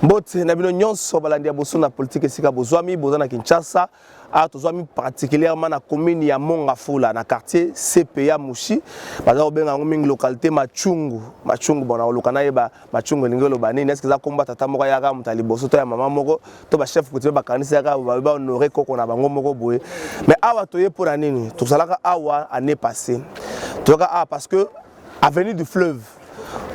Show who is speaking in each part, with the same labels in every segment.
Speaker 1: Mbote na bino nyonso balandi ya boso na politike esika bozwami, boza na Kinshasa. Awa tozwami particulièrement na commune ya Mongafula na quartier CPA Mushi, baza kobenga yango mingi localité Machungu. Machungu, bon, nakoluka nayeba Machungu elingi oloba nini. Est-ce que eza kombo tata moko ayaka moto ya liboso to ya mama moko to ba chef coutumier bakanisi yaka ba honorer koko na bango moko boye? Mais awa toye mpo na nini? Tozalaka awa année passée, toyaka awa parce que avenue du Fleuve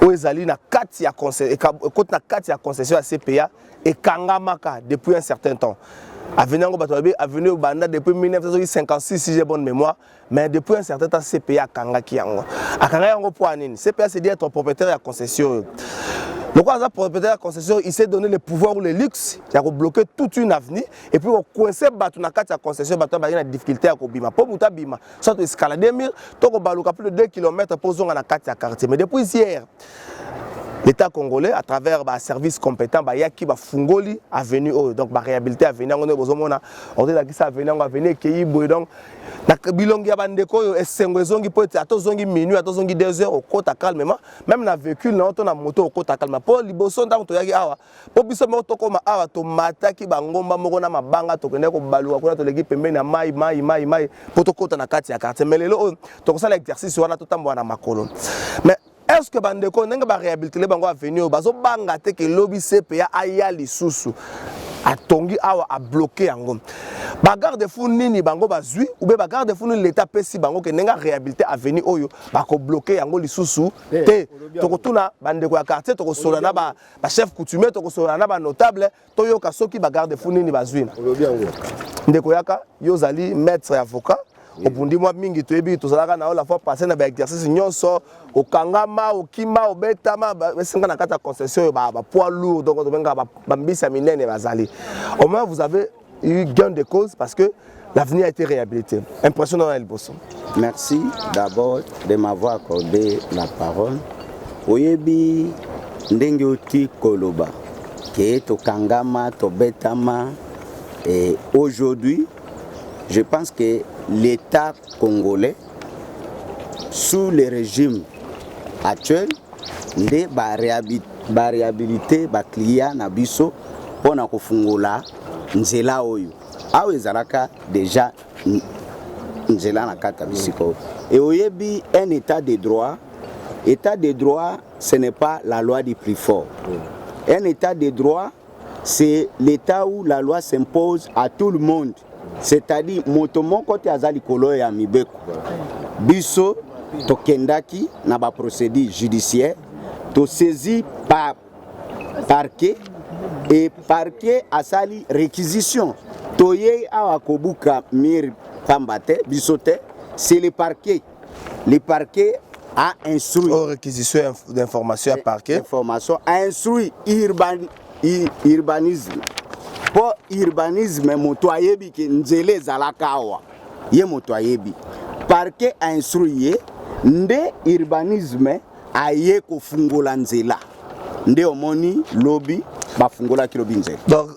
Speaker 1: oyo ezali na kati ya ekoti na kati ya concession ya CPA ekangamaka depuis un certain temps. Avenue yango, bato babi avenue banda depuis 1956 si j'ai bonne mémoire, mais depuis un certain temps CPA akangaki yango. Akangaki yango mpo ya nini? CPA s'est dit être propriétaire ya concession oyo. Lokola aza propriétaire ya concession, il s'est donné le pouvoir ou le luxe ya kobloquer toute une avenue et puis kocoincer bato na kati ya concession. Bato bazali na difficulté ya kobima, mpo moto abima, soit escalade mur to kobaluka plus de 2 km mpo ozonga na kati ya quartier. Mais depuis hier, l'État congolais, à travers ba service compétent, bayaki, bafungoli avenue oyo, donc baréhabilité avenue yango. Ndenge bozomona, ozelakisa avenue yango, avenue ekei boye. Donc na bilongi ya bandeko oyo, esengo ezongi, mpo ete ata ozongi minuit, ata ozongi 2 heures, okota calmement, même na véhicule na yo to na moto, okota calmement. Mpo liboso, ntango toyaki awa, mpo biso moko tokóma awa, tomataki bangomba moko na mabanga, tokendaki kobaluka kuna, toleki pembeni ya mai, mai, mai, mai, mpo tokɔta na kati ya quartier. Mais lelo oyo tokosala exercice wana, totambola na makolo. Mais est ce que bandeko, ndenge baréhabilité bango avenue oyo, bazobanga te ke lobi CPA aya lisusu, atongi awa, abloquer yango? Bagarde-fou nini bango bazwi ou bien bagarde-fou nini l'État apesi bango ke ndenge aréhabilité avenue oyo, bakobloquer yango lisusu te? Tokotuna bandeko ya quartier, tokosolola na bachef coutumier, tokosolola na banotable, toyoka soki bagarde-fou nini bazwi. Ndeko yaka, yo ozali maître avocat, obundi mwa mingi, toyebi, tozalaka na yo la fois passé na baexercice nyonso, okangama, okima, obetama. Esenga na kati ya concession oyo bapoids lourd, donc tobengaka bambisi ya minene bazali. Au moins vous avez eu gain de cause parce que l'avenue a été réhabilité. Impression na liboso?
Speaker 2: Merci d'abord de m'avoir accordé la parole. Oyebi ndenge oti koloba ke tokangama, tobetama, et aujourd'hui je pense que l'État congolais, sous le régime actuel, nde baréhabilité baclient na biso mpona kofungola nzela oyo. Awa ezalaka déjà nzela na kati ya bisika oyo. E oyebi, un état de droit, état de droit, ce n'est pas la loi du plus fort. Un état de droit, c'est l'état où la loi s'impose à tout le monde, c'est-à-dire moto moko te aza likolo ya mibeko. Biso tokendaki na baprocédure judiciaire, tosaisi par parquet et parquet asali réquisition. Toyei awa kobuka mur pamba te, biso te, c'est le parquet. Le parquet a instruit.
Speaker 1: Oh, réquisition d'information ya parquet.
Speaker 2: Information, a instruit urbanisme, mpo urbanisme moto ayebi ke nzela ezalaka awa, ye moto ayebi. Parquet a instruit ye, nde urbanisme aye kofungola nzela. Nde omoni lobi bafungolaki lobi nzela.
Speaker 1: Donc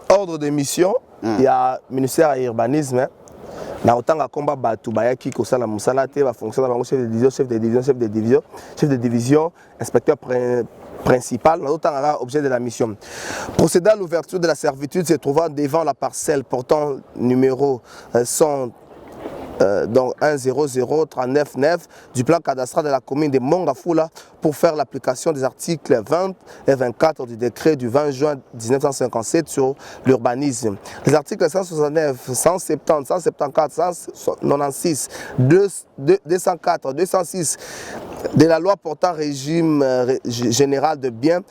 Speaker 1: ordre de mission ya ministère ya urbanisme, na kotanga komba bato bayaki kosala mosala te, bafonction na bango: chef de division, chef de division, chef de division, chef de division, inspecteur principal. Nazotanga objet de la mission: procéder à l'ouverture de la servitude se trouvant devant la parcelle portant numéro 100 donc 1 00 39 9 du plan cadastral de la commune de Mont-Ngafula pour faire l'application des articles 20 et 24 du décret du 20 juin 1957 sur l'urbanisme. Les articles 169, 170, 174, 196, 2, 204, 206 de la loi portant régime général de biens,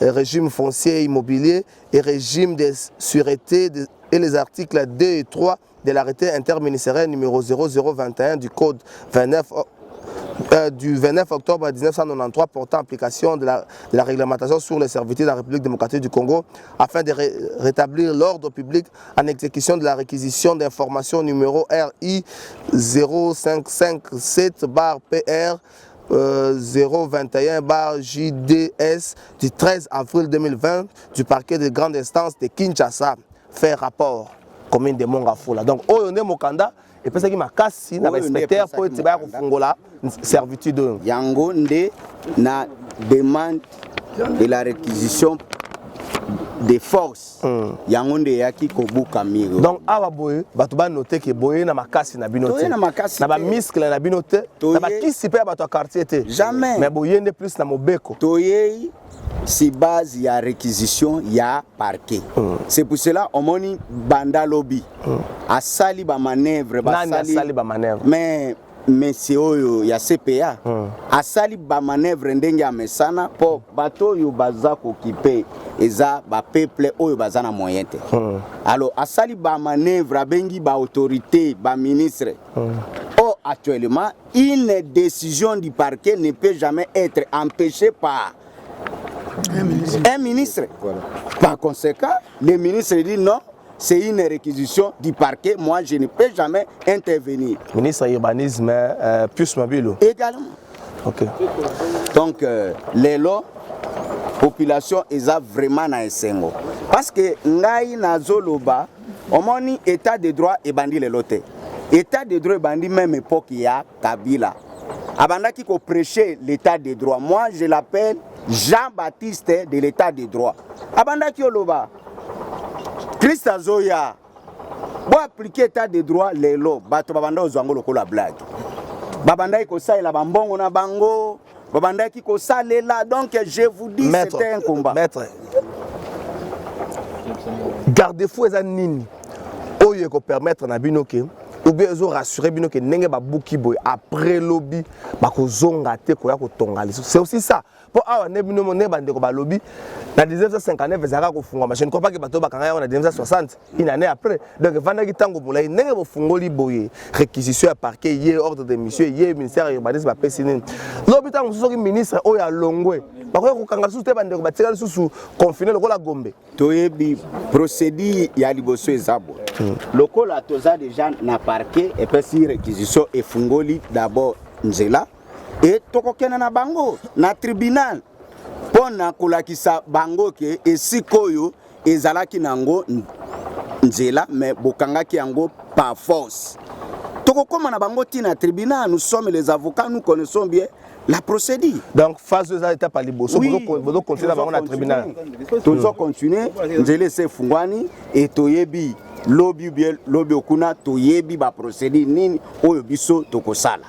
Speaker 1: régime foncier immobilier et régime de sûreté et les articles 2 et 3 de l'arrêté interministériel numéro 0021 du code 29 du 29 octobre 1993 portant application de la réglementation sur les servitudes de la République démocratique du Congo afin de rétablir l'ordre public en exécution de la réquisition d'information numéro RI 0557 PR 021 JDS du 13 avril 2020 du parquet de grande instance de Kinshasa. Faire rapport commune de Mont-Ngafula. Donc oyo nde mokanda epesaki makasi na bainspecteur mpo ete baya kofungola servitude oyo.
Speaker 2: Yango nde na demande de la réquisition. De force yango nde eyaki kobuka mur.
Speaker 1: Donc awa boye, bato banote ke boye na makasi na bino te,
Speaker 2: na makasi
Speaker 1: na bamuscle na bino te, na bakisi mpe ya bato ya quartier te.
Speaker 2: Jamais.
Speaker 1: Mais boye nde plus na mobeko.
Speaker 2: Toyei sur base ya réquisition ya parquet. C'est pour cela omoni banda lobi asali bamanœuvre.
Speaker 1: Nani asali bamanœuvre?
Speaker 2: Mais monsieur oyo ya CPA asali bamanœuvre ndenge amesana, mpo bato oyo baza kokipe eza bapeuple oyo baza na moyen te. Alors asali bamanœuvre, abengi baautorité, baministre. Or actuellement, une décision du parquet ne peut jamais être empêchée par un ministre. Un ministre. Voilà. Par conséquent, le ministre dit non, c'est une réquisition du parquet, moi je ne peux jamais intervenir.
Speaker 1: Ministre urbanisme, Pius Muabilu.
Speaker 2: Également. Donc, lelo, population eza vraiment na esengo. Parce que ngai nazoloba, omoni, état de droit ebandi lelo te. État de droit ebandi même époque ya Kabila. Abandaki ko prêcher l'état de droit. Moi, je l'appelle Jean-Baptiste de l'état de droit. Abandaki oloba Christ azoya, bo appliquer état de droit. Lelo bato babanda ozwa yango lokola blague, babandaki kosalela bambongo na bango, babandaki kosalela. Donc je vous dis, c'était un combat.
Speaker 1: Maître, garde-fou eza nini oyo ekopermettre na bino ke, ou bien ezorassure bino ke ndenge babuki boye, après lobi bakozonga te koya kotonga lisusu? C'est aussi ça, mpo awa nde bino nde bandeko balobi na 1959 ezalaka kofungwama. Je ne crois pas ke bato bakanga yango na 1960, une année après. Donc evandaki ntango molai. Ndenge bofungoli boye, réquisition ya parquet ye, ordre de mission ye, ministère ya urbanisme bapesi nini? Lobi ntango mosusu soki ministre oyo alongwe, bakoki kokanga lisusu te, bandeko batika lisusu confiné lokola Gombe.
Speaker 2: Toyebi procédure ya liboso eza boye. Lokola toza déjà na parquet epesi réquisition, efungoli d'abord nzela e tokokende na bango na tribunal mpo na kolakisa bango ke esika oyo ezalaki nango nzela, mais bokangaki yango par force. Tokokóma na bango ntina tribunal. Nous sommes les avocats, nous connaissons bien la procédure.
Speaker 1: Donc phase oyo eza étape ya liboso. Bozocontinue na bango na tribunal.
Speaker 2: Tozo continue. Nzela ese efungwani e toyebi lobi bien lobi okuna, toyebi baprocédure nini oyo biso tokosala.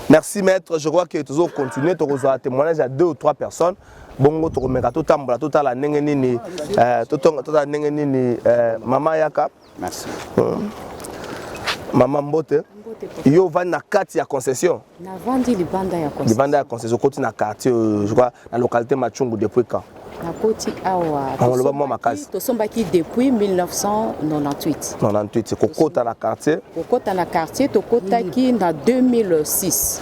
Speaker 1: Merci maître. Je crois que tozo continuer, tokozwa témoignage ya deux ou trois personnes. Bongo tokomeka totambola, totala ndenge nini, totala ndenge nini. Mama yaka.
Speaker 2: Merci.
Speaker 1: Mama, mbote. Yo ovandi na kati ya concession?
Speaker 3: Navandi libanda ya concession.
Speaker 1: Libanda ya concession. Okoti na quartier, je crois na localité Machungu, depuis quand?
Speaker 3: Nakoti awa
Speaker 1: Oloba mwa makasi.
Speaker 3: Tosombaki depuis 1998.
Speaker 1: 98. Kokota na quartier?
Speaker 3: Kokota na quartier, tokotaki na 2006.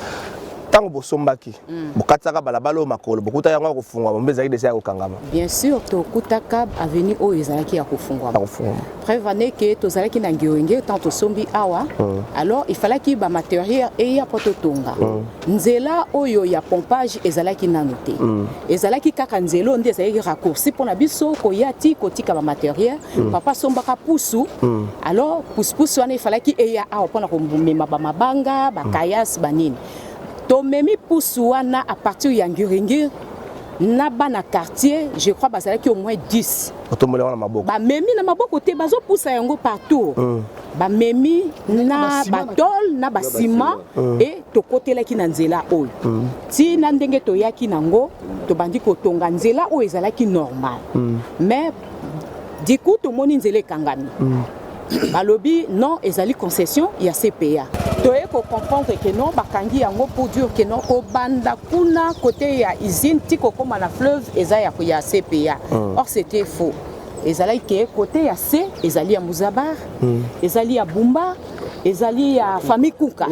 Speaker 1: Ntango bosombaki, bokatisaka balabala oyo makolo, bokuta yango ya kofungwama mbe ezalaki déjà ya kokangama?
Speaker 3: Bien sûr, tokutaka avenue oyo ezalaki ya kofungwama.
Speaker 1: Kofungwama.
Speaker 3: Preuve ane ke tozalaki na Ngewenge tant tosombi awa. Alors il fallaki bamatériel eya mpo totonga. Nzela oyo ya pompage ezalaki nano te. Ezalaki kaka nzela oyo nde ezalaki raccourci mpona biso koya ti kotika bamatériel. Papa asombaka pusu. Alors pusupusu wana efalaki eya awa mpona komema bamabanga, bakayas, banini. Tomemi pusu wana à partir ya Ngiringiri na bana quartier, je crois bazalaki au moins 10.
Speaker 1: Otomboli yango na maboko?
Speaker 3: Bamemi na maboko te, bazopusa yango partout. Bamemi na batole na basima e tokotelaki na nzela oyo. Ntina ndenge toyaki nango, tobandi kotonga nzela oyo ezalaki normal. Mais du coup tomoni nzela ekangami. Balobi non, ezali concession ya CPA. Toye kocomprendre ke non, bakangi yango pour dire ke non, kobanda kuna côté ya usine ti kokóma na fleuve eza ya CPA. Or c'était faux. Ezalaki ke côté ya C ezali ya Muzabar, ezali ya Bumba, ezali ya famille Kuka.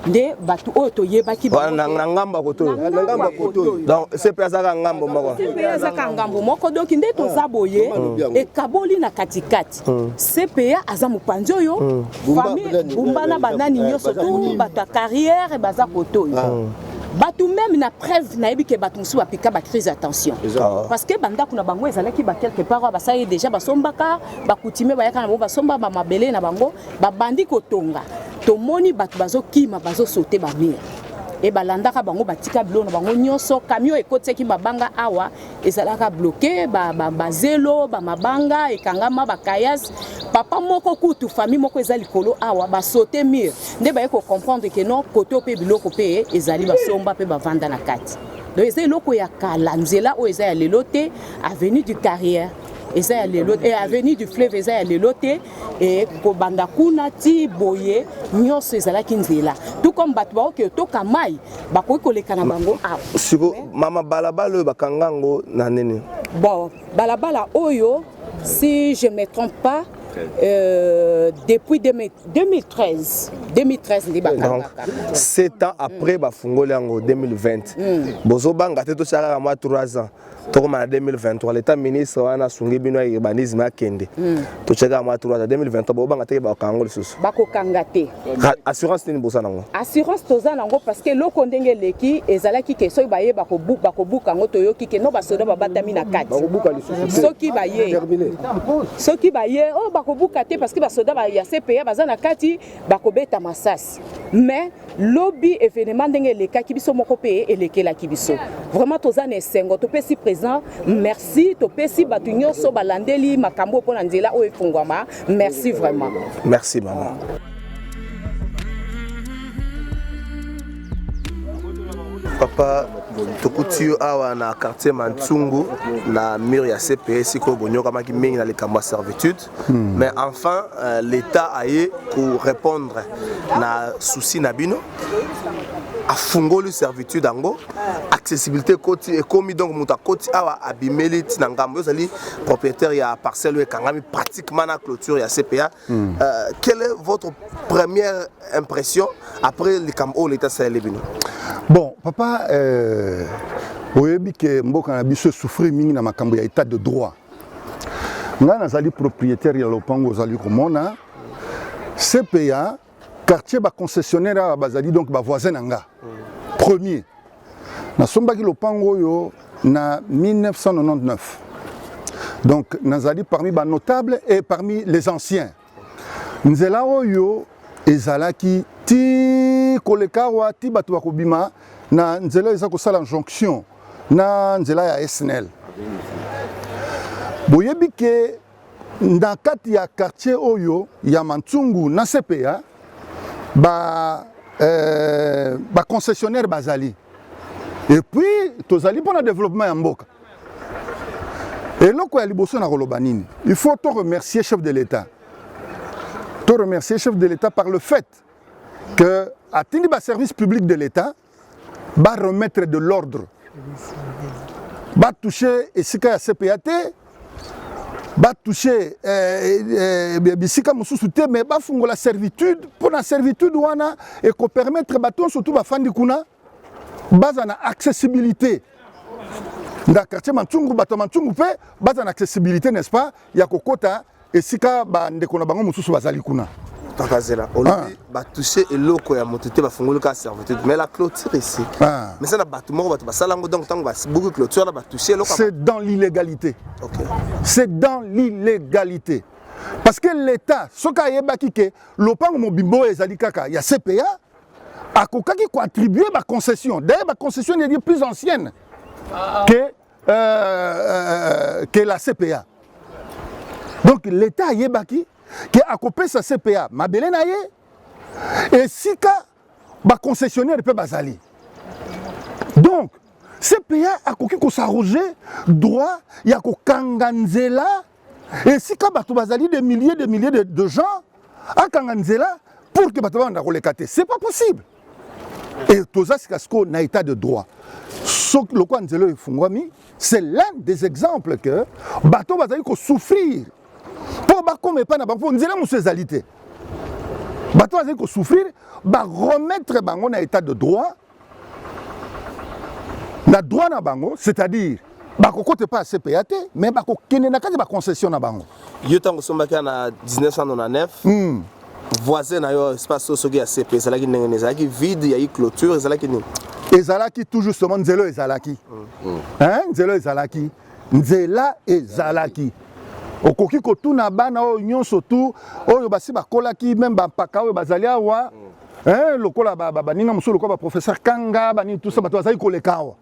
Speaker 3: Nde bato oyo toyebaki.
Speaker 1: Na ngambo ya koto oyo.
Speaker 3: Na ngambo ya koto oyo.
Speaker 1: Donc CPA azaka ngambo moko.
Speaker 3: CPA azaka ngambo moko. Donc nde toza boye, ekaboli na katikati. CPA aza mopanzi oyo, famille Bumba na banani nyonso tu, bato ya carrière baza kote oyo. Bato même na preuve nayebi ke bato mosusu bapika bacrise ya tension, parce que bandako na bango ezalaki ba quelque part oyo basali déjà, basombaka, bacoutumier bayaka na bango, basomba bamabele na bango, babandi kotonga. Tomoni bato bazokima, bazosaute bamur. E balandaka bango, batika biloko na bango nyonso. Camion ekotisaki mabanga awa, ezalaka bloqué, bazelo, ba bamabanga ekangama, bakayase. Papa moko kutu, famille moko eza likolo awa, basaute mur nde baye kocomprendre ke non, kote mpe biloko mpe ezali, basomba mpe bavanda na kati. Donc eza eloko ya kala, nzela oyo eza ya lelo te. Avenue du Carrière eza ya lelo e, avenue du Fleuve eza ya lelo te. E kobanda kuna ti boye nyonso ezalaki nzela, tout comme bato baoke toka mai, bakoki koleka na bango awa.
Speaker 1: Siko mama, balabala oyo bakanga yango na nini?
Speaker 3: Bon, balabala oyo, si je me trompe pas, depuis 2013, 2013 nde bakangaka.
Speaker 1: 7 ans après bafungoli yango 2020. Bozobanga te totia kaka mwa 3 ans, tokoma na 2023, l'état ministre wana asungi bino ya urbanisme akende, totia kaka mwa 3 ans, 2023, bobanga te bakanga yango lisusu?
Speaker 3: Bakokanga te.
Speaker 1: Assurance nini boza nango?
Speaker 3: Assurance toza nango, parce que eloko ndenge eleki ezalaki ke soki baye bakobuka yango, toyoki ke no, basoda babatami na kati. Soki baye oyo bakobuka te, parce que basoda ya CPA baza na kati, bakobeta masasi. Mais lobi événement ndenge elekaki, biso moko mpe elekelaki biso. Vraiment toza na esengo, topesi président merci, topesi bato nyonso balandeli makambo mpo na nzela oyo efungwama merci vraiment.
Speaker 1: Merci mama. Papa, tokuti yo awa na quartier Mantsungu, na mur ya CPA, esika oyo bonyokamaki mingi na likambo ya servitude. Mais enfin l'État aye korépondre na souci na bino, afungoli servitude yango, accessibilité ekoti, ekomi. Donc moto akoti awa, abimeli ntina ngambo. Oyo ozali propriétaire ya parcelle oyo ekangami pratiquement na clôture ya CPA. Quelle est votre première impression après likambo oyo l'État asaleli bino?
Speaker 4: Bon papa, oyebi ke mboka na biso esouffrir mingi na makambo ya état de droit. Ngai nazali propriétaire ya lopango ozali komona, CPA quartier. Baconcessionnaire awa bazali donc bavoisin na nga premier. Nasombaki lopango oyo na 1999, donc nazali parmi banotable et parmi les anciens. Nzela oyo ezalaki ti koleka awa, ti bato bakobima na nzela eza kosala jonction na nzela ya SNL. Boyebi ke na kati ya quartier oyo ya Mantsungu na CPA, ba baconcessionnaire bazali, et puis tozali mpona développement ya mboka. Eloko ya liboso na koloba nini? Il faut to remercier chef de l'État, to remercier chef de l'État par le fait que atindi baservice public de l'État baremettre de l'ordre, batouche esika ya CPA te, batouche bisika mosusu te, mais bafungola servitude, mpo na servitude wana ekopermettre bato nyonso tu bafandi kuna baza na accessibilité na quartier Mantsungu. Bato ya Mantsungu mpe baza na accessibilité, n'est-ce pas, ya kokota esika bandeko na bango mosusu bazali kuna.
Speaker 1: Takazela, olobi batouche eloko ya moto te, bafungoli kaka servitude, mais la clôture ici, mais eza na bato moko, bato basala yango. Donc ntango babuki clôture wana, batouche eloko.
Speaker 4: C'est dans l'illégalité. C'est dans l'illégalité, parce que l'État, soki ayebaki ke lopango mobimba oyo ezali kaka ya CPA, akokaki koattribue baconcession. D'ailleurs, baconcession ezali plus ancienne que la CPA. Donc l'État ayebaki ke akopesa CPA mabele na ye esika baconcessionnaire mpe bazali. Donc CPA akoki kos'arroger droit ya kokanga nzela esika bato bazali, des milliers, de milliers de gens, akanga nzela pour que bato babanda koleka te? C'est pas possible. Et toza sika sikoyo na état de droit. Soki lokola nzela oyo efungwami, c'est l'un des exemples que bato bazali kosouffrir mpo bakoma epai na bango, mpo nzela mosusu ezali te. Bato bazali kosouffrir, baremettre bango na état de droit, na droit na bango, c'est-à-dire bakokota epai ya CPA te, mais bakokende na kati ya baconcession na bango.
Speaker 1: Yo, ntango osombaki na 1999, voisin na yo, espace oyo soki ya CP, ezalaki ndenge nini? Ezalaki vide, yai clôture, ezalaki nini?
Speaker 4: Ezalaki tout justement nzela oyo ezalaki, hein, nzela oyo ezalaki, nzela ezalaki. Okoki kotuna bana oyo nyonso tu oyo basi bakolaki, même bampaka oyo bazali awa. eh, lokola baninga mosusu lokola baprofesseur Kanga banini tout ça, bato bazalaki koleka awa,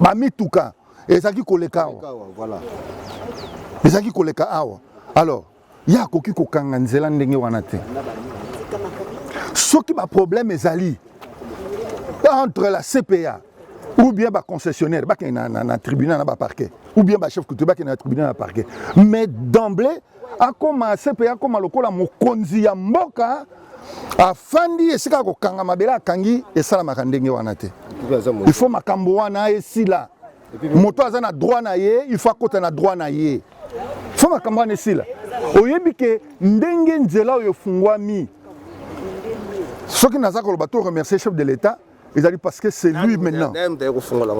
Speaker 4: bamituka ezalaki koleka awa, ezalaki koleka awa. Alors ye akoki kokanga nzela ndenge wana te. Soki baproblème ezali entre la CPA ou bien baconcessionnaire, bakende na, na, na tribunal na baparquet, ou bien bachef coutumier bakende na tribunal na parquet. Mais d'emblée akoma CPA, akoma lokola mokonzi ya mboka, afandi esika akokanga mabele, akangi, esalamaka ndenge wana te. Il faut makambo wana esila. Moto aza na droit na ye, il faut akota na droit na ye. Faut makambo wana esila. Oyebi ke ndenge nzela oyo efungwami, soki naza koloba to remercier chef de l'État, ezali parce que c'est lui maintenant.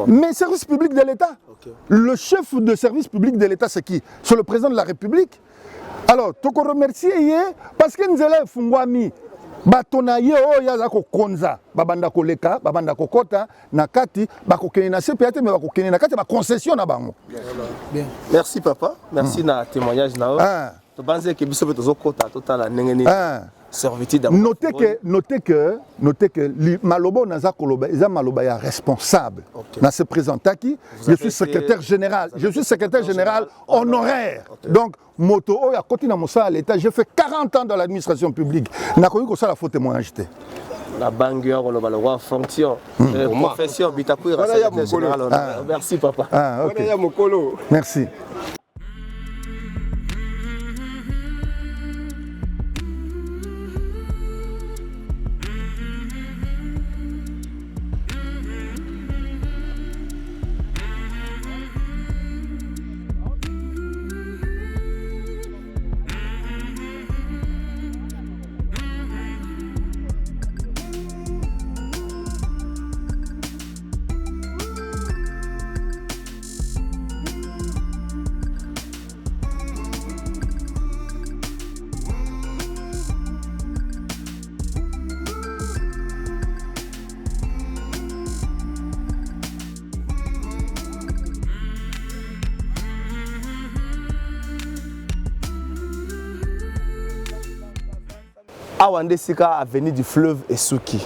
Speaker 4: Mais service public de l'État, okay. Le chef de service public de l'État, c'est qui? C'est le président de la République. Alors toko remercier ye parce que nzela efungwami, bato na ye oyo aza kokonza babanda koleka, babanda kokɔta na kati, bakokende na CPA te, mais bakokende na kati ya baconcession na bango.
Speaker 1: Bien. Merci papa, merci na témoignage na yo. Tobanzi eke biso mpe tozokɔta, totala ndenge nini servitude.
Speaker 4: Notez que maloba oyo naza koloba eza maloba ya responsable. Na se présentaki, je suis secrétaire général, je suis secrétaire général honoraire. Donc moto oyo akoti na mosala ya l'État, j'ai fait 40 ans dans l'administration publique, nakoki kosala faux témoignage te.
Speaker 1: Na bangi ya koloba lokwa fonction, profession Bitakwira, secrétaire général honoraire. Merci papa.
Speaker 4: Ah, ok. Merci.
Speaker 1: Awa nde esika avenue du Fleuve esuki.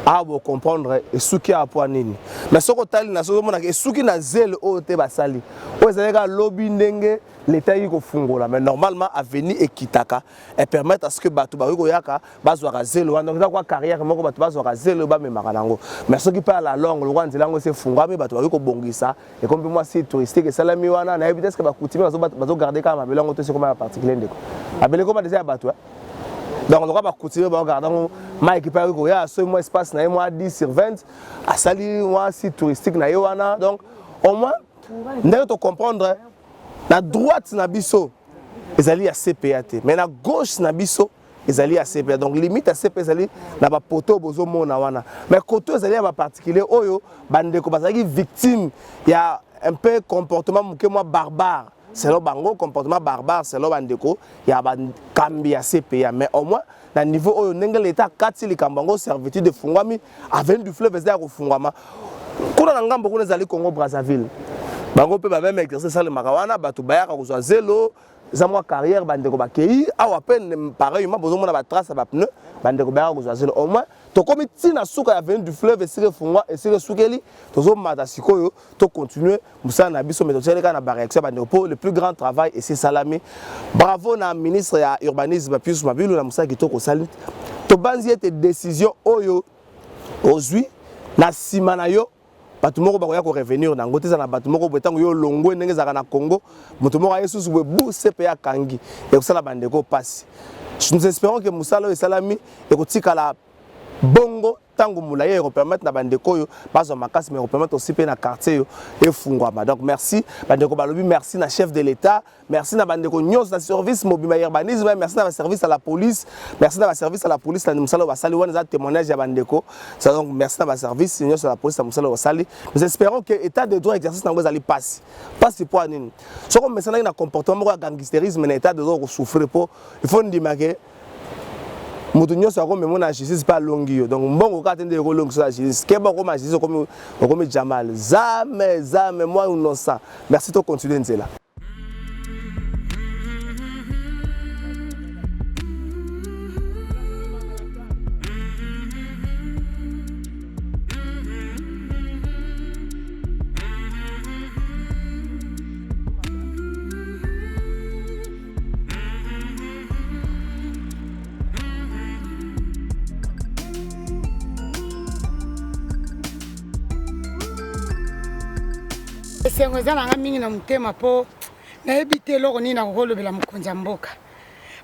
Speaker 1: Awa bocomprendre esuki awa mpo nini. Mais soki otali na soki omonaka esuki na zele oyo te, basali oyo ezali kaka lobi ndenge leta yaki kofungola. Mais normalement avenue ekitaka e permettre à ce que bato bakoki koyaka bazwaka zelo wana. Donc eza kwa carrière moko, bato bazwaka zelo bamemaka nango. Mais soki mpe à la longue, lokwa nzela yango esi efungwami, bato bakoki kobongisa, ekomi mpe mwa site touristique esalami wana. Nayebi te, est-ce bacoutumier bazogarde kaka mabele yango to esi ekoma ya particulier? Ndeko, mabele ekoma deja ya bato. Donc lokola bacoutumier baogarde yango, mike mpe akoki koya soki mwa espace na ye mwa 10 sur 20, asali mwa site touristique na ye wana. Donc au moins ndenge tocomprendre, na droite na biso ezali ya CPA te, mais na gauche na biso ezali ya CPA. Donc limite ya CPA ezali na bapoto oyo bozomona wana, mais koto ezali ya baparticulier oyo bandeko bazalaki victime ya un peu comportement moke mwa barbare selon bango, comportement barbare selon bandeko ya bakambi ya CPA. Mais au moins na niveau oyo ndenge leta akati likambo yango, servitude efungwami, avenue du Fleuve eza ya kofungwama. Kuna na ngambo kuna ezali Congo Brazzaville, bango mpe bameme exercice esalemaka wana, bato bayaka kozwa zelo, eza mwa carrière, bandeko bakei awa mpe pareillement bozomona batrace ya bapneu, bandeko bayaka kozwa zelo. Au moins tokomi ntina suka ya avenue du Fleuve, esika efungwa, esika esukeli. Tozomata sikoyo, tocontinue mosala na biso, mais totiali kaka na baréaction ya bandeko mpo le plus grand travail esi esalami. Bravo na ministre ya urbanisme Pius Mabilu na mosala kitoko osali. Tobanzi ete décision oyo ozwi, na nsima na yo bato moko bakoya korevenir na yango te. Eza na bato moko boye, ntango yo olongwe, ndenge ezalaka na Congo, moto moko aye susu boye bu sepe akangi, ekosala bandeko mpasi. Nous espérons que mosala oyo esalami ekotikala bongo ntango molai, ekopermettre na bandeko oyo bazwa makasi, mais ekopermettre aussi mpe na quartier oyo efungwama. Donc merci bandeko, balobi merci na chef de l'État, merci na bandeko nyonso na service mobimba ya urbanisme, merci na baservice ya la police, merci na baservice ya la police na mosala oyo basali wana. Eza témoignage ya bandeko. Donc merci na baservice nyonso ya la police na mosala oyo basali. Nous espérons que état de droit, exercice nango ezali pasi pasi. Mpo ya nini? Soki omesanaki na comportement moko ya gangsterisme na état de droit, okosouffrir, mpo il faut ndima ke moto nyonso akomema na justice mpe alongi yo. Donc mbongo kaka te nde ekolongisa na justice. Keba, okoma justice, okomi jamal zame zame moi innocent. Merci, tocontinue nzela.
Speaker 5: Esengo eza na nga mingi na motema mpo nayebi te eloko nini nakoki kolobela mokonzi ya mboka.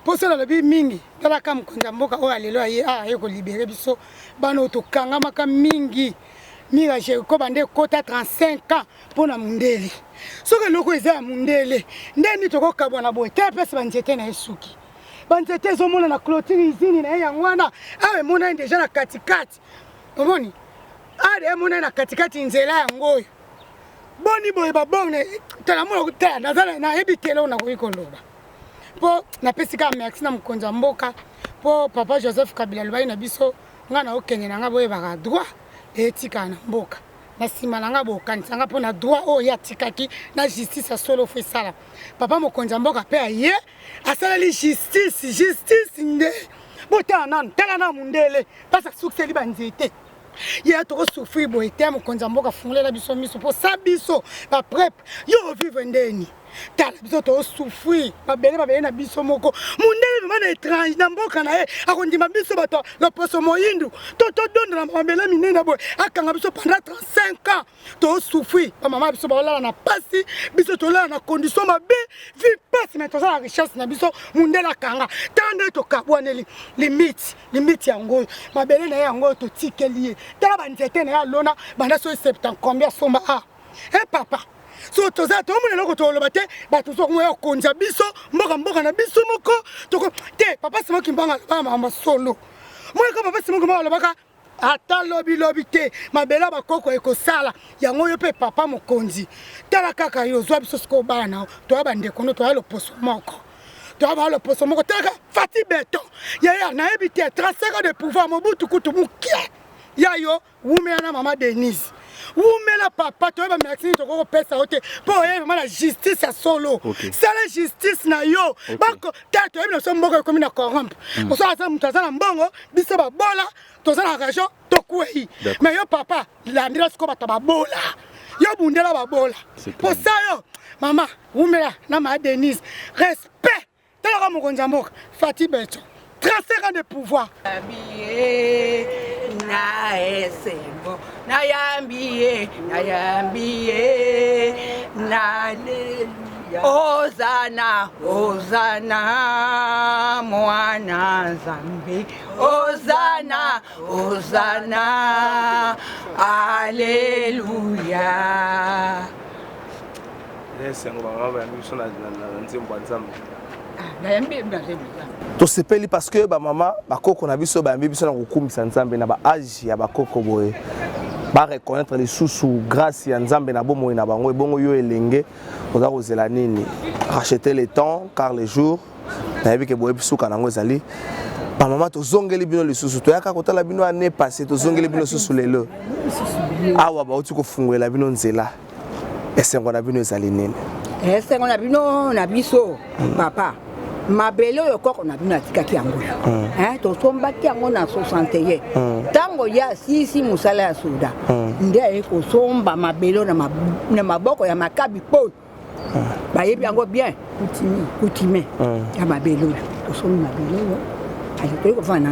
Speaker 5: Mpo soki nalobi mingi, talaka mokonzi ya mboka oyo lelo aye awa aye kolibere biso bana oyo tokangamaka mingi mur ya Jericho banda ekota 35 ans mpo na mundele. Soki eloko eza ya mundele, nde nini tokokabwana boye te? Apesa banzete na ye suki banzete ezomona na clôture usine na ye yango wana awa emonani deja na katikati, omoni awa emonani na katikati nzela yango oyo boni boye baborne tala mona tala naza nayebi te eloko nakoki koloba mpo napesi kaka merci na mokonzi ya mboka mpo papa Joseph Kabila alobaki na biso ngai naokende na ngai boyebaka droit etikala na mboka na nsima na ngai bokanisa ngai mpo na droit oyo ye atikaki na justice ya solo fo esala papa mokonzi ya mboka mpe aye asaleli justice justice nde botala nanu tala na mundele mpasi asukiseli banzete ye tokosouffrir boye te mokonzi ya mboka afungolela biso miso mpo sa biso baprep yo ovivre ndeni tala biso tosouffrir mabele mabele na biso moko mundele vraimen na étrange na mboka na ye akondima biso bato loposo moyindu to todondola mabele minene boye akanga biso pendant 35 ans tosouffrir bamama biso baolala na pasi biso tolala na condition mabe vi pasi me toza na richesse na biso mundele akanga tala nde tokabwaneli limite limite yango oyo mabele na ye yango oyo totikeli ye tala banzete na ye alona banda soki septan combien asomba a e papa so toza tomona eloko toloba te bato zokoya kokonza biso mboka mboka na biso moko toko te papa Simon Kimbangu alobaka makambo solo moyeka papa Simon Kimbangu alobaka ata lobi lobi te mabele ya bakoko ekosala yango yo mpe papa mokonzi tala kaka yo ozwa biso sikoyo bana na yo toya bandeko no toya loposo moko toya ba loposo moko talaka Fati Beton yaya nayebi te 35 ans de pouvoir Mobutu kutu mokie ya yo wumela na mama Denise wumela papa toyeba merci nini tokoki kopesa yo te mpo oyebi mama na justice ya solo okay. sala justice na yo okay. bako ta toyebi na biso mboka ekomi na corrompre mm. oso aza moto aza na mbongo biso babola toza na région tokwei mais yo papa landela sikoyo bato babola yo bundela babola posa yo mama wumela na ma Denise respect talaka mokonzi ya mboka Fati Beton 35 ans de pouvoir
Speaker 6: Yambi na esengo nayambi ye nayambi ye na Ozana Ozana mwana Nzambe Ozana Ozana Aleluya
Speaker 1: esengo bamama bayambi biso na nzembo ya Nzambe.
Speaker 6: Nayambi na nzembo ya Nzambe.
Speaker 1: Tosepeli parce que bamama bakoko na biso bayambi biso na kokumisa Nzambe na baage ya bakoko boye bareconnaître lisusu grâce ya Nzambe na bomoi na bango. Ebongo yo elenge oza kozela nini? Racheter le temps car le jour nayebi ke boyebi suka nango ezali. Bamama tozongeli bino lisusu, toyaka kotala bino année passée, tozongeli bino lisusu lelo awa bauti kofungolela bino nzela. Esengo na bino ezali nini?
Speaker 6: Esengo na bino na biso papa, mabele oyo koko na bino atikaki yango mm. Tosombaki yango na 61 ntango ye asilisi mosala ya soda nde aye kosomba mabele oyo na maboko ya Makabi Paul. Bayebi yango bien coutume ya mabele oyo tosombi mabele oyo toyei kofanda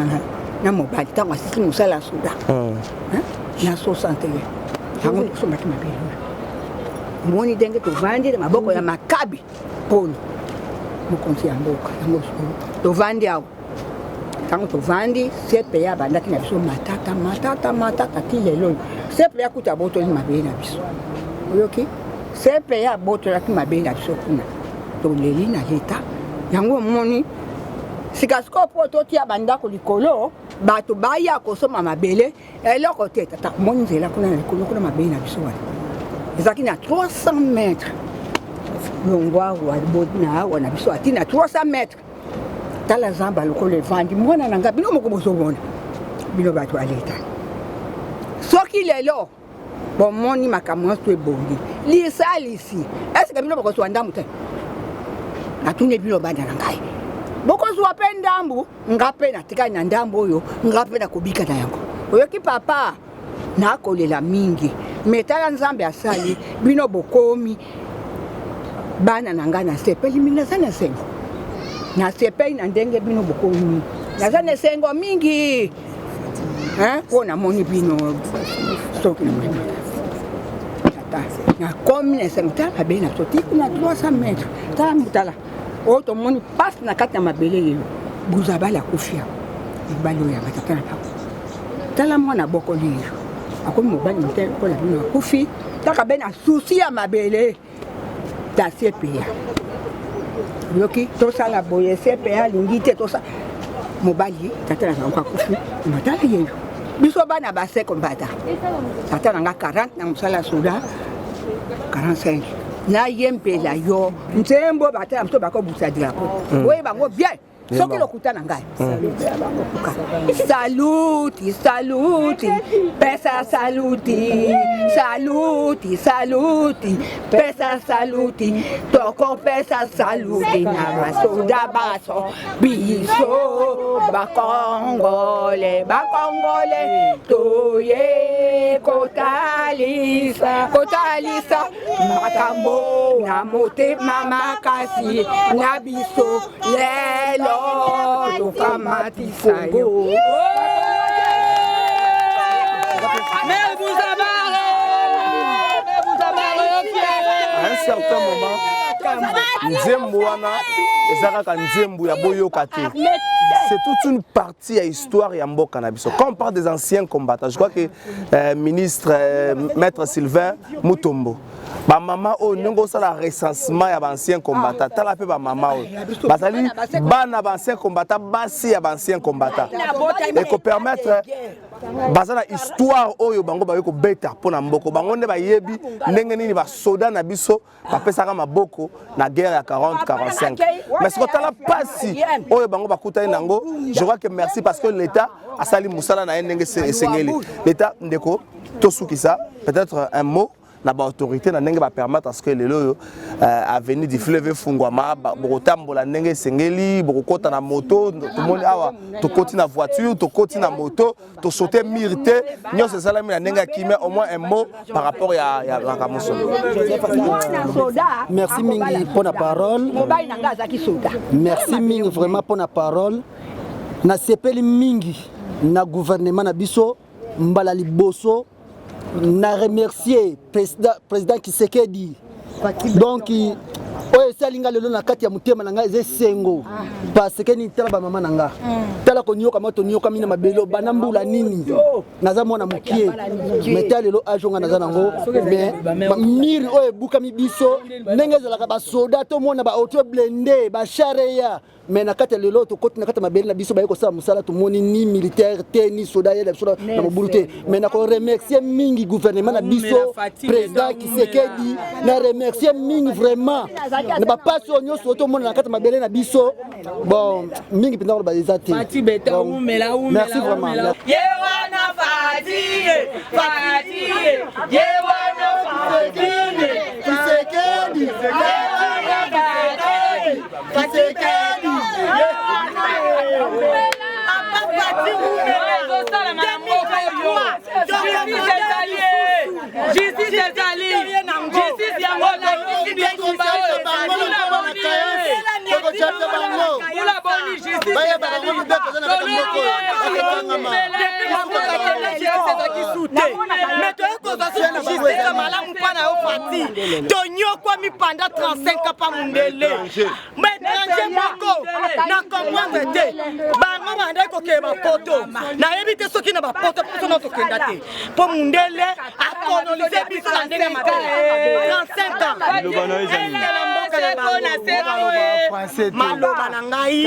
Speaker 6: na mobali ntango asisi mosala ya soda na 61 yango tosombaki mabele oyo. Omoni ndenge tovandi na maboko ya Makabi Polo mokonzi ya mboka yango tovandi awa. Ntango tovandi CPA abandaki na biso matata matata matata ti lelo oyo CPA kuta abotoli mabele na biso. Oyoki CPA abotolaki mabele na biso kuna toleli na leta yango omoni sika sikoyo mpo totia bandako likolo bato baya kosomba mabele eloko te tata. Omoni nzela kuna na likolo kuna mabele na biso wana ezalaki na 300 mètres longwa na awa na biso ati na 300 mètres. Tala zamba lokola evandi mwana na nga bino moko bozomona bino bato ya leta soki lelo bomoni makambo nyonso ebongi lisalisi eske bino bokozwa ndambu te? Natuni bino bana na ngai bokozwa mpe ndambu nga mpe natikali na ndambu oyo nga mpe nakobika na yango. Oyoki papa nakolela mingi me tala Nzambe asali bino bokomi bana na ngai nasepeli mingi naza na esengo nasepeli na ndenge bino bokomi naza na esengo mingi mpo namoni bino soki namoni tata. Papa nakomi na esengo, tala mabele na biso ti kuna 300 mètre, tala tala oyo tomoni pasi na kati ya mabele. Lelo Buzabali akufi awa, mobali oyo yanga tata na bango, tala mwana bokoli yo akomi mobali mote lokola bino, akufi kaka be na susi ya mabele. Ta CPA yoki tosala boye, CPA alingi te tosala mobali tata na bango akufi. Matala yeyo biso bana baseko mbata tata na nga 40 na mosala soda 45 nayembela yo nzembo batala moto bakobusa drapeau boye bango bien. Soki lokuta na ngai, saluti saluti pesa saluti saluti saluti pesa saluti, tokopesa saluti na basoda baso biso bakongole bakongole toye kotalisa kotalisa makambo na motema makasi na biso. Lelo tokamatisa yo.
Speaker 7: Mais vous
Speaker 1: À un certain moment, nzembo wana eza kaka nzembo ya boyoka te, c'est toute une partie ya histoire ya mboka na biso. Quand on parle des anciens combattants, je crois que ministre maître Sylvain Mutombo, bamama oyo ndenge osala recensement ya baancien combattant, tala mpe bamama oyo bazali bana baancien combattant, basi ya baancien combattant, ekopermettre baza na histoire oyo bango bayoki kobeta mpo na mboko. Bango nde bayebi ndenge nini basoda na biso bapesaka maboko na guerre ya 40 45. Mais siko tala mpasi oyo bango bakutani nango. Je crois que merci, parce que l'État asali mosala na ye ndenge esengeli. L'État, ndeko, tosukisa peut-être un mot na baautorité na ndenge bapermettre à ce que lelo oyo avenue du Fleuve efungwama, bokotambola ndenge esengeli, bokokɔta na moto. Tomoni awa tokoti na voiture, tokoti na moto, tosaute mur te, nyonso esalami na ndenge ya kimia. Au moins un mot par rapport ya makambo solo.
Speaker 8: Merci mingi mpo na parole.
Speaker 6: Mobali na ngai azalaki soda.
Speaker 8: Merci mingi vraiment mpo na parole. Nasepeli mingi na gouvernement na biso. Mbala liboso na remercier président Tshisekedi. Donc oyo esali nga lelo na kati ya motema na ngai eza esengo, parce que nini? Tala bamama na nga, tala koniokama, toniokami na mabele bana mbula nini. Naza mwana mokie, mais ta lelo age nga naza nango, mais mur oyo ebukami biso ndenge ezalaka, basoda tomona baauto blindé, bachar eya. Mais na kati ya lelo tokoti na kati ya mabele na biso, baye kosala mosala, tomoni ni militaire te ni soda yela biso na mobulu te. Mais na koremercier mingi gouvernement na biso, président Tshisekedi, na remercier mingi vraiment na bapasi oyo nyonso tomona na kati ya mabele na biso. Bon, mingi mpenza koloba eza te. Merci vraiment.
Speaker 7: Ye wana Fati, Fati, ye wana
Speaker 4: Tshisekedi, Tshisekedi.
Speaker 7: Ezosalama na mboka oyo, justice ezali, justice ezali, justice yango bitumba oyo.
Speaker 4: Tokochape bango.
Speaker 7: Kula boni justice.
Speaker 4: Bayeba bango mibeko eza na kati ya mboka oyo, bakokangama.
Speaker 9: Ezalaki su te, mais toyei kozwa susu justice ya malamu mpa na yo Fati. Tonyokwami pendant 35 ans pa mundele, mais étranger moko na comprendre te. Bango bandaki kokende bapoto, nayebi te soki na bapoto biso na tokenda te, mpo mundele akolonize biso na ndenge mabe 35 ans na mboka na bango. Maloba na ngai,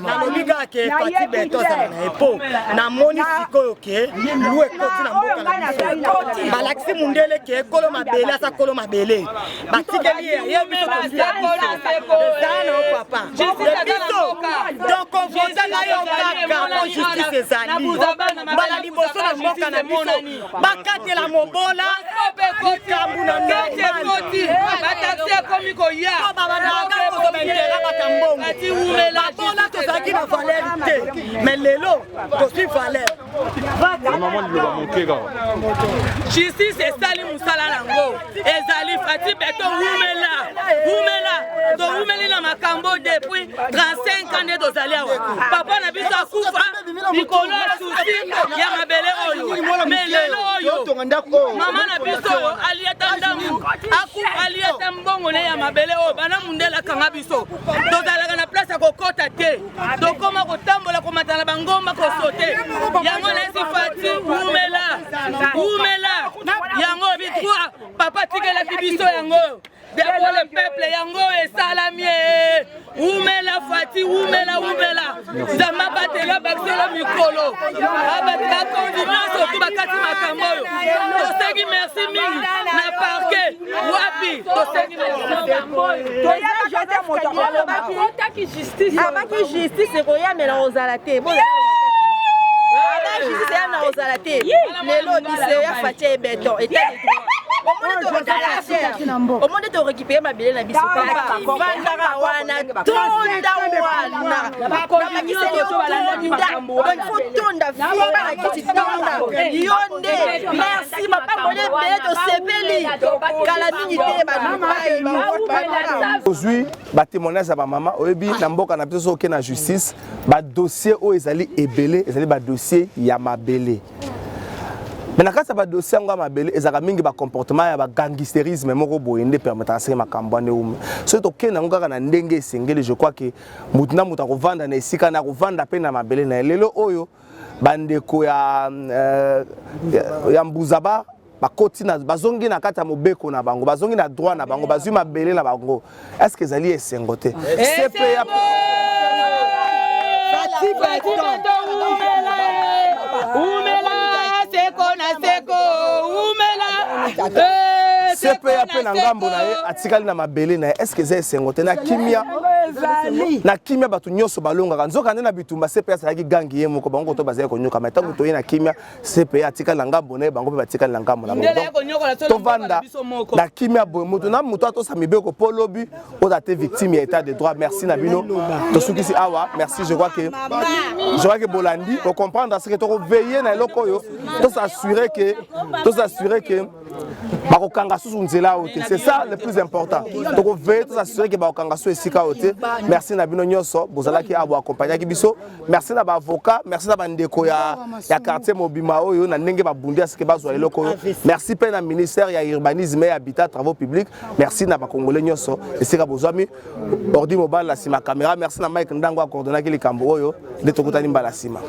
Speaker 9: nalobi kaka ke Fati Beto azala na ye, mpo namoni sikoyo ke lu ekoti na mboka na biso. Balakisi mundele ke kolo mabele aza kolo mabele, batikeli ye ye, biso tozwi ya biso. Ezala na yo papa biso, donc ovotaka yo kaka mpo justice ezali. Mbala liboso na mboka na biso bakatela mobola likambo na
Speaker 7: Bataxi ekomi koya.
Speaker 9: Babandaka kozwa intérêt bata mbongo. Babola tozalaki na valeur te, mais lelo tozwi valeur.
Speaker 10: Mama, liloba moke kaka.
Speaker 7: Justice esali mosala nango, ezali Fati Beto, wumela, wumela. Towumeli na makambo depuis 35 ans nde tozali awa. Papa na biso akufa. likolo ya susi ya mabele oyo. Me lelo oyo mama na biso oyo aliata ndambu aliata mbongo ne ya mabele oyo bana mundele akanga biso, tozalaka na place ya kokota te, tokoma kotambola komata na bangomba kosote. Yango nayesi Fati wumela wumela, yango bi droit papa atikelaki biso yango d'abord le peuple, yango esalami. Wumela Fati, wumela wumela, Nzambe abatela bakiselo mikolo bakonzi nyonso tu bakati makambo oyo. Tosengi merci mingi na parquet wapi tosengi.
Speaker 11: Abaki justice ekoyamela kozala te, ata justice eyamela kozala te. Lelo biso ya Fatia Beton, état de droit, omoni torécupérer mabele na biso. Papa, vandaka wana, tonda wana, nabakiseli yo tonda. Donc faut tonda, fimba na kiti, tonda yo nde. Merci, mapamboli ebele, tosepeli kala mingi te badubai.
Speaker 1: Ozwi batémoignage ya bamama. Oyebi, na mboka na biso, soki oke na justice, badossier oyo ezali ebele ezali badossier ya mabele. Me na kati ya badossier yango ya mabele, ezalaka mingi bacomportement ya bagangisterisme moko boye nde permetaka seke makambo wana eume. Soki tokende yango kaka na ndenge esengeli, je crois ke motu na moto akovanda na esika na akovanda mpe na mabele na ye. Lelo oyo bandeko ya Mbuzaba bakoti na bazongi na kati ya mobeko na bango, bazongi na droit na bango, bazwi mabele na bango. Est ce que ezali esengo te? CPA.
Speaker 7: Fati Beton umela, seko na seko umela.
Speaker 1: CPA mpe na ngambo na ye atikali na mabele na ye. Est ce que eza esengo te? Na kimia, na kimia, bato nyonso balongaka. Nzoka nde na bitumba, CPA azalaki gangi ye moko, bango koto bazali konyoka. Ma ntango toye na kimia, CPA atikali na ngambo na ye, bango mpe batikali na ngambo na bango. Tovanda na kimia boye, moto na moto atosa mibeko, mpo lobi oza te victime ya état de droit. Merci na bino, tosukisi awa. Merci. Je crois que bolandi bocomprendre ce que tokoveille na eloko oyo, tosassurer que bakokanga susu nzela oyo te. C'est ça le plus important. Tokoveille, tosassurer ke bakokanga susu esika oyo te. Merci na bino nyonso bozalaki awa, boaccompagnaki biso. Merci na baavocat, merci na bandeko ya quartier mobima oyo na ndenge babundi asike bazwa eloko oyo. Merci mpe na ministère ya Urbanisme et Habitat, Travaux publics. Merci na bakongole nyonso esika bozwami. Ordi mobali na nsima caméra. Merci na Mike Ndango acoordonnaki likambo oyo. Nde tokutani mbala nsima.